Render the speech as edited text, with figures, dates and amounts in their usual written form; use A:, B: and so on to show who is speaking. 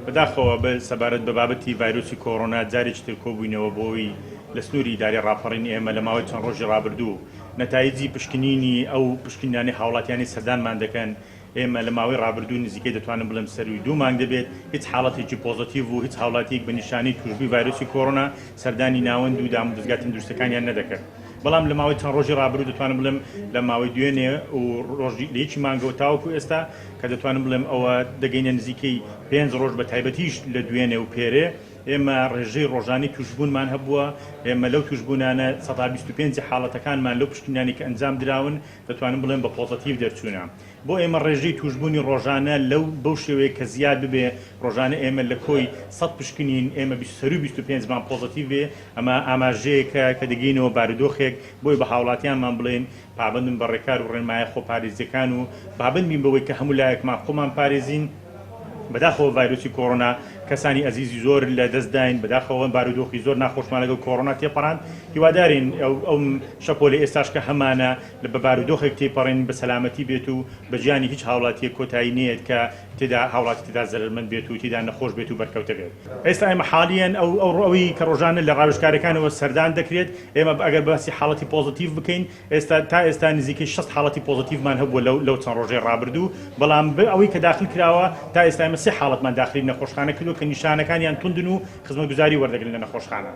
A: بەداخەوە بە سەبارەت بە بابەتی ڤایرۆسی کۆرۆنا جارێکی تر کۆبووینەوە بۆ ئەوەی لە سنووری ئیدارەی ڕاپەڕین ئێمە لە ماوەی چەند ڕۆژی ڕابردوو نەتایجی پشکنینی ئەو پشکنینانەی هاوڵاتیانی سەردانمان دەکەن ئێمە لە ماوەی ڕابردوو نزیکەی دەتوانم بڵێم سەرووی دوو مانگ دەبێت هیچ حاڵەتێکی پۆزەتیڤ و هیچ هاوڵاتییەک بە نیشانەی تووشبووی ڤایرۆسی کۆرۆنا سەردانی ناوەند و دامودەزگا تەندروستیەکانیان نەدەکرد بەڵام لە ماوەی چەند ڕۆژی ڕابردوو دەتوانم بڵێم لە ماوەی دوێنێ و ڕۆژی لە یەکی مانگەوە تاوەکو ئێستا کە دەتوانم بڵێم ئەوە دەگەینە نزیکەی پێنج ڕۆژ بە تایبەتیش لە دوێنێ و پێرێ ئێمە ڕێژەی ڕۆژانەی تووشبوونمان هەبووە ئێمە لەو تووشبوونانە 25% حاڵەتەکانمان لەو پشکنینانەی کە ئەنجام دراون دەتوانم بڵێم بە پۆزەتیڤ دەرچوونە. بۆ ئێمە ڕێژەی تووشبوونی ڕۆژانە لەو بەو شێوەیە کە زیاد ببێ ڕۆژانە ئێمە لە کۆی 100 پشکنین ئێمە سەرووی 25 مان پۆزەتیڤ بێ ئەمە ئاماژەیەکە کە دەگەینەوە بارودۆخێک بۆی بە هاوڵاتیانمان بڵێین پابەندن بە ڕێکار و ڕێنمایە خۆپارێزیەکان و پابەند بین بەوەی کە هەموو لایەکمان خۆمان پارێزین. بەداخەوە ڤایرۆسی کۆرۆنا کەسانی ئەزیزی زۆر لە دەست داین، بەداخەوە بارودۆخی زۆر ناخۆشمان لەگەڵ کۆرۆنا تێپەڕاند، هیوادارین ئەو شەپۆلەی ئێستاش کە هەمانە بە بارودۆخێک تێیپەڕێنین بە سەلامەتی بێت و بە گیانی هیچ هاوڵاتییەک کۆتایی نەیەت کە تێدا هاوڵاتی تێدا زەرەرمەند بێت و تێدا نەخۆش بێت و بەرکەوتە بێت. ئێستا ئێمە حالیەن ئەو ئەوەی کە ڕۆژانە لە ڕاوێژکارەکانەوە سەردان دەکرێت، ئێمە ئەگەر باسی حاڵەتی پۆزەتیڤ بکەین، ئێستا تا ئێستا نزیکەی 60 حاڵەتی پۆزەتیڤمان هەبووە لەو لەو چەند ڕۆژەی ڕابردوو، بەڵام بە ئەوەی کە داخل کراوە تا ئێستا ئێمە سێ حاڵەتمان داخلی نەخۆشخانە کردووە کە نیشانەکانیان توندن و خزمەتگوزاری وەردەگرن لە نەخۆشخانە.